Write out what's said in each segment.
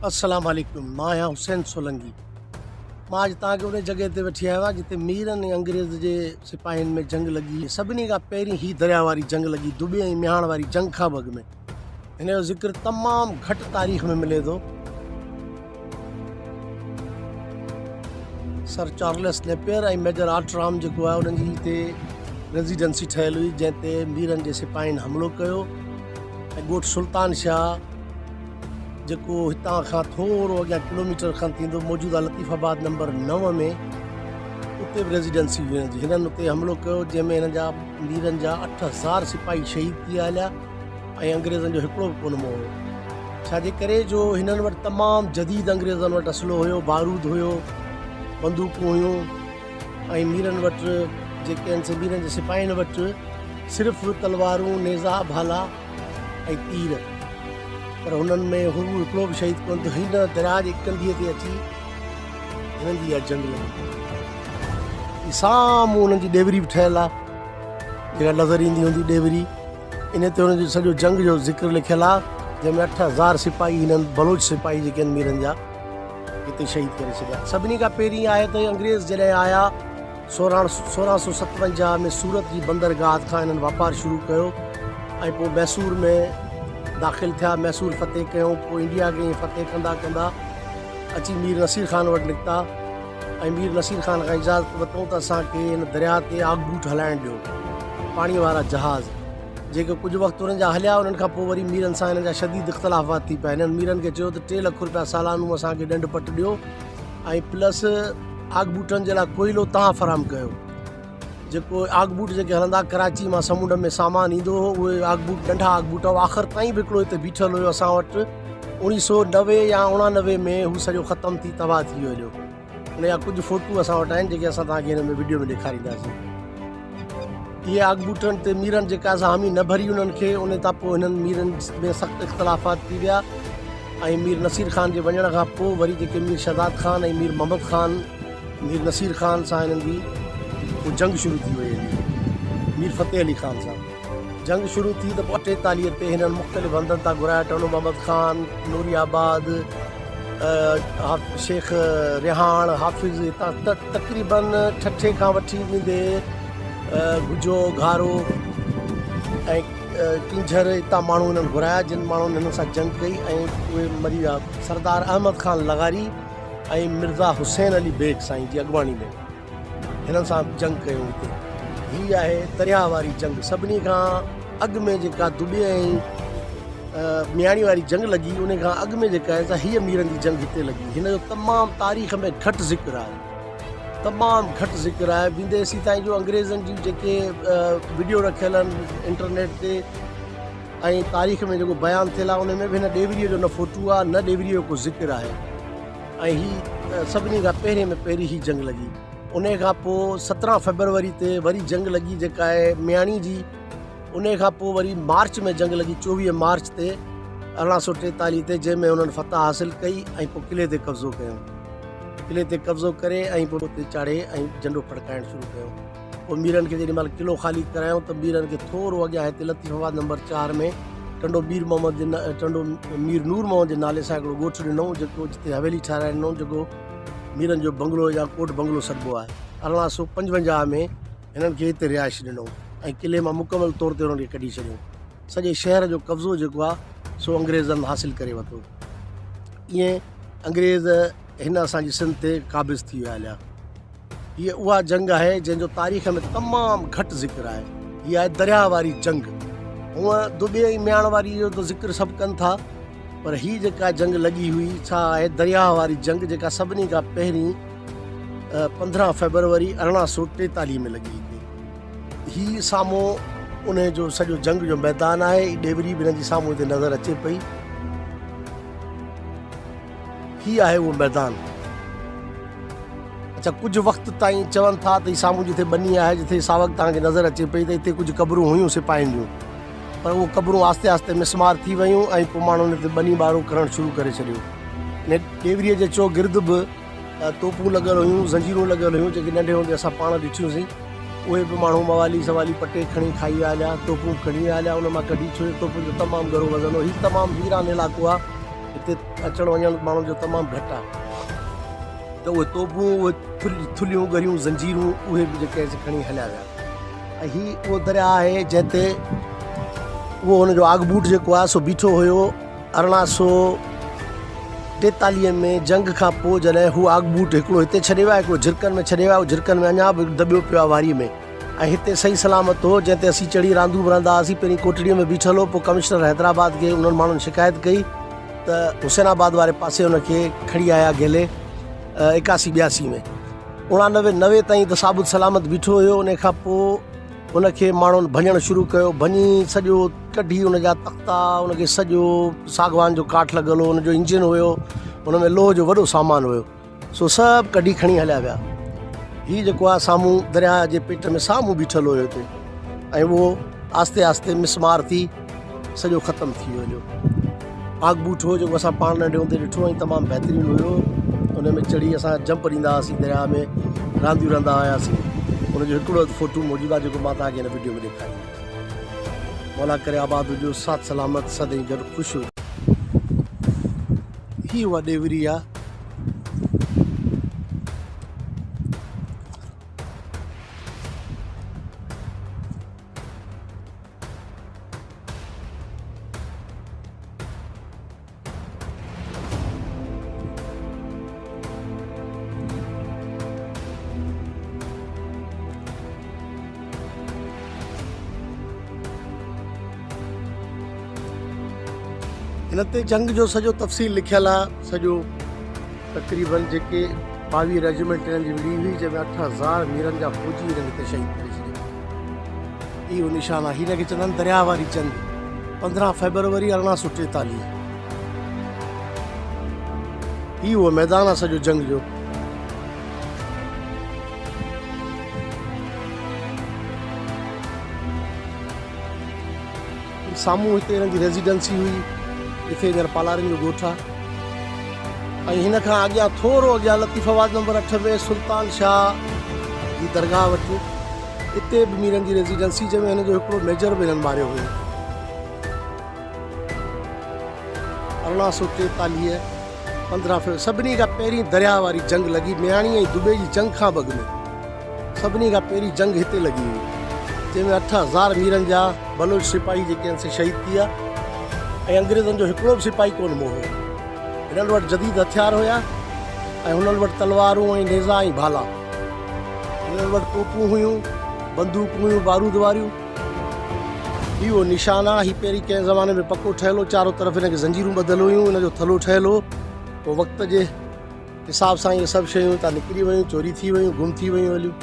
السلام عليڪم مان آهيان حسين سولنگي مان اڄ توهان کي ان جڳهه تي وٺي آيو آهيان جتي ميرن ۽ انگريز جي سپاهين ۾ جنگ لڳي سڀني کان پهرين هي درياء واري جنگ لڳي دٻي ۽ مياڻ واري جنگ کان به اڳ ۾ هن جو ذڪر تمام گهٽ تاريخ ۾ ملي ٿو sir Charles Napier ۽ major Outram جيڪو آهي انهن جي هتي ريزيڊنسي ٺهيل هئي جنهن تي ميرن جي سپاهين حملو ڪيو ۽ ڳوٺ سلطان شاهه جيڪو هتان کان ٿورو اڳيان ڪلوميٽر کن ٿيندو موجوده لطيف آباد نمبر 9 ۾ اتي به ريزيڊنسي هئي هنن جي. هنن اتي حملو ڪيو جنهن ۾ هنن جا ميرن جا 8000 سپاهي شهيد ٿي ويا هليا ۽ انگريزن جو هڪڙو به ڪونه مئو هو. ڇا جي ڪري جو هنن وٽ تمام جديد انگريزن وٽ اسلحو هيو، بارود هيو، بندوقون هيون ۽ ميرن وٽ جيڪي آهن سي ميرن جي سپاهين وٽ صرف تلوارون، نيزا، ڀالا ۽ تير پر هنن ۾ هو هڪڙو به شهيد ڪونه ٿيو. هن درياء جي ڪنڌيء تي اچي هنن جي اها جنگ لڳي. هي سامهون هنن جي ڏيوري به ٺهيل آهي، جيڪا نظر ايندي هوندي ڏيوري. ان تي هنن جو سڄو جنگ جو ذڪر لکيل آهي، جنهن ۾ 8000 سپاهي هنن بلوچ سپاهي جيڪي آهن ميرن جا هتي شهيد ڪري ڇڏيا. سڀني کان پهرين آهي ته انگريز جڏهن آيا 1657 ۾ سورت جي بندرگاهه کان هنن واپار شروع ڪيو ۽ پوء ميسور ۾ داخل ٿيا، ميسور فتح ڪيائون، پوء انڊيا کي ائين فتح ڪندا ڪندا اچي مير نصير خان وٽ نڪتا ۽ مير نصير خان کان اجازت ورتائون ته اسان کي هن درياء تي آگبوٽ هلائڻ ڏيو، پاڻي وارا جهاز، جيڪي ڪجهه وقت انهن جا هليا، انهن کان پوء وري ميرن سان هنن جا شديد اختلافات ٿي پيا، هنن ميرن کي چيو ته ٽي لک روپيا سالانو اسان کي ڏنڊ پٽ ڏيو ۽ پلس آگبوٽن جي لاء ڪوئلو توهان فراهم ڪيو. جيڪو آگبوٽ جيڪي هلندا ڪراچي مان سمنڊ ۾ سامان ايندو هو اهي آگبوٽ ننڍا آگبوٽ هئا آخر تائين به هڪڙو هتي بيٺل هيو اسان وٽ اوڻيهه سو نوي يا اڻانوي ۾ هو سڄو ختم ٿي تباهه ٿي ويو هليو ان جا ڪجهه فوٽو اسان وٽ آهن جيڪي اسان توهان کي هن ۾ وڊيو ۾ ڏيکارينداسين اهي آگبوٽن تي ميرن جيڪا سا حامي نه ڀري انهن کي ان تان پوء هنن ميرن ۾ سخت اختلافات ٿي ويا ۽ مير نصير خان جي وڃڻ کان پوء وري جيڪي مير شهداد خان ۽ مير محمد خان مير نصير خان سان هنن جي پوء جنگ شروع ٿي وئي هلي مير فتح علي خان سان جنگ شروع ٿي ته پوء 48 تي هنن مختلف هنڌن تان گهرايا ٽنڊو محمد خان نوري آباد شيخ ريحاڻ حافظ هتان تقريبن ٺٽي کان وٺي ويندي گجو گهارو ۽ ڪينجهر اتان ماڻهو هنن گهرايا جن ماڻهن هنن سان جنگ ڪئي ۽ اهي مري ويا. سردار احمد خان لغاري ۽ مرزا حسين علي بيگ سائين جي اڳواڻي ۾ هنن سان جنگ ڪيو هتي هي آهي درياهه واري جنگ سڀني کان اڳ ۾ جيڪا دٻي ۽ مياڻي واري جنگ لڳي ان کان اڳ ۾ جيڪا آهي سا هيء ميرن جي جنگ هتي لڳي هن جو تمام تاريخ ۾ گهٽ ذڪر آهي. تمام گهٽ ذڪر آهي ويندي ايسي تائين جو انگريزن جون جيڪي وڊيو رکيل آهن انٽرنيٽ تي ۽ تاريخ ۾ جيڪو بيان ٿيل آهي ان ۾ به هن ڏيوريء جو نه فوٽو آهي نه ڏيوريء جو ڪو ذڪر آهي ۽ هي سڀني کان پهرين ۾ پهرين هي جنگ لڳي ان کان پوء 17 فيبروري تي وري جنگ لڳي جيڪا آهي مياڻي جي ان کان پوء وري مارچ ۾ جنگ لڳي 24 مارچ تي 1843 تي جنهن ۾ انهن فتح حاصل ڪئي ۽ پوء قلعي تي قبضو ڪيو قلعي تي قبضو ڪري ۽ پوء اتي چاڙهي ۽ جهنڊو ڦڙڪائڻ شروع ڪيو. پوء ميرن کي جيڏي مهل قلعو خالي ڪرايائون ته ميرن کي ٿورو اڳيان هتي لطيف آباد نمبر 4 ۾ ٽنڊو مير محمد جي ٽنڊو مير نور محمد جي نالي سان هڪڙو ڳوٺ ڏنائون جيڪو جتي حويلي ٺهرائي ڏنائون جيڪو ميرن جو بنگلو يا ڪوٽ بنگلو سڏبو آهي. 1855 ۾ هنن کي هتي رهائش ڏنائون ۽ قلعي مان مڪمل طور تي انهن کي ڪڍي ڇڏيائون. سڄي شهر جو قبضو جيڪو آهي سو انگريزن حاصل ڪري ورتو. ائين انگريز هن اسان جي سنڌ تي قابض ٿي ويا هليا. هيء اها جنگ آهي جنهن جو تاريخ ۾ تمام گهٽ ذڪر آهي. هيء آهي درياهه واري جنگ. هونء دٻي ۽ مياڻ واري جو ته ذڪر سڀ ڪن ٿا پر هي جيڪا جنگ لڳي هئي سا آهي درياهه واري جنگ جيڪا سڀني کان پهرين 15 فيبروري 1843 ۾ لڳي هتي. هي سامهون انهي جو سڄو جنگ جو ميدان آهي. هي ڏيوري به هن جي سامهون هتي نظر اچي پئي. هي آهي اهو ميدان. اڇا ڪجهه وقت تائين چون ٿا ته هي سامهون جتي ٻني آهي جتي ساوڪ توهان کي نظر اچي پئي ته هتي ڪجهه قبرون هيون سپاهين جون پر اهي قبرون آهستي آهستي مسمار ٿي ويون ۽ پوء ماڻهن هتي ٻني ٻارو ڪرڻ شروع ڪري ڇڏيو. ان ڏيوريء جي چوگرد به توپون لڳل هيون، زنجيرون لڳل هيون، جيڪي ننڍي هوندي اسان پاڻ ڏٺيون سين. اهي به ماڻهو موالي سوالي پٽي کڻي کائي ويا هليا، توپون کڻي ويا هليا، ان مان ڪڍي ڇو جو توپن جو تمام ڳرو وزن هو. هي تمام ويران علائقو آهي. هتي اچڻ وڃڻ ماڻهن جو تمام گهٽ آهي ته اهي توبون اهي ٿلهيون ڳريون زنجيرون اهي به جيڪي آهن کڻي هليا ويا ۽ هي اهو درياء آهي جنهن تي اهو هن جو آگبوٽ جيڪو آهي سو بيٺو هيو 1843 ۾ جنگ کان پوء جڏهن هو آگبوٽ هڪڙو هتي ڇڏي ويا هڪڙو جھرڪن ۾ ڇڏي ويا جھرڪن ۾ اڃا به دٻيو پيو آهي واريء ۾ ۽ هتي صحيح سلامت هو جنهن تي اسين چڙهي راندون به رهندا هئاسين پهرين ڪوٽڙيء ۾ بيٺل هو پوء ڪمشنر حيدرآباد کي انهن ماڻهن شڪايت ڪئي ته حسين آباد واري پاسي ان کي کڻي آيا گهلي 81 82 ۾ 89 90 تائين ته ثابت سلامت بيٺو هيو ان کان پوء ان کي ماڻهن ڀڃڻ شروع ڪيو ڀڃي سڄو ڪڍي ان جا تختا ان کي سڄو ساڳوان جو ڪاٺ لڳل هو ان جو انجن هيو ان ۾ لوهه جو وڏو سامان هيو سو سڀ ڪڍي کڻي هليا ويا. هي جيڪو آهي سامهون درياهه جي پيٽ ۾ سامهون بيٺل هيو هتي ۽ اهو آهستي آهستي مسمار ٿي سڄو ختم ٿي ويو هليو. آگبوٽ هو جيڪو اسان پاڻ ننڍي هوندي ڏٺو ۽ تمام بهترين هيو. ان ۾ چڙهي اسان جمپ ڏيندا هئاسين درياهه ۾ رانديون رهندا هياسين. ان جو هڪڙو اڌ فوٽو موجود آهي جيڪو مان توهان کي هن وڊيو ۾ ڏيکاريندس. مولا ڪري آباد هجو ساٿ سلامت سدائين گڏ خوش هجو. هي اها ڏيوري آ. هن تي جنگ جو سڄو تفصيل لکيل آهي سڄو تقريبن جيڪي 22 ريجمينٽ هنن جي وڙهي هئي جنهن ۾ 8000 ميرن جا فوجي هنن هتي شهيد ڪري ڇڏيا. اهو نشان آهي هن کي چوندا آهن درياهه واري جنگ 15 فيبروري 1843. هي اهو ميدان آهي سڄو جنگ جو. سامهون هتي هنن جي ريزيڊنسي هئي جتي هينئر پالارين جو ڳوٺ آهي ۽ هن کان اڳيان ٿورو اڳيان لطيف آباد نمبر 8 ۾ سلطان شاهه جي درگاهه وٽ اتي به ميرن جي ريزيڊنسي جنهن ۾ هن جو هڪڙو ميجر به هنن ماريو هيو. 1843 15 فيبروري سڀني کان پهرين درياهه واري جنگ لڳي مياڻي ۽ دٻي جي جنگ کان به اڳ ۾ سڀني کان پهرين جنگ هتي لڳي هئي جنهن ۾ 8000 ميرن جا بلوچ سپاهي جيڪي آهن سي شهيد ٿي ويا ۽ انگريزن جو هڪڙو به سپاهي ڪونه مئو هيو. هنن وٽ جديد هٿيار هيا ۽ هنن وٽ تلوارون ۽ نيزا ۽ ڀالا. هنن وٽ توپون هيون، بندوقون هيون بارود واريون. هي اهو نشان آهي. هي پهرين ڪنهن زماني ۾ پڪو ٺهيل هو. چارو طرف هن کي زنجيرون ٻڌل هيون. هن جو ٿلهو ٺهيل هو. پوء وقت جي حساب سان اهي سڀ شيون هتان نڪري ويون، چوري ٿي ويون، گم ٿي ويون هليون.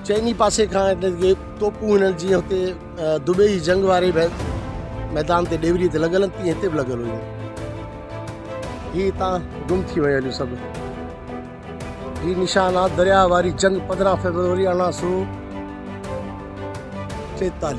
چئني پاسي کان هن کي توپون هنن جيئن هتي دبئي جي جنگ واري ميدان تي ڏيوري تي لڳل آهن تيئن هتي به لڳل هيون. هي هتان گم ٿي ويون هليون سڀ. هي نشان آ درياهه واري جنگ 15 فيبروري 1843.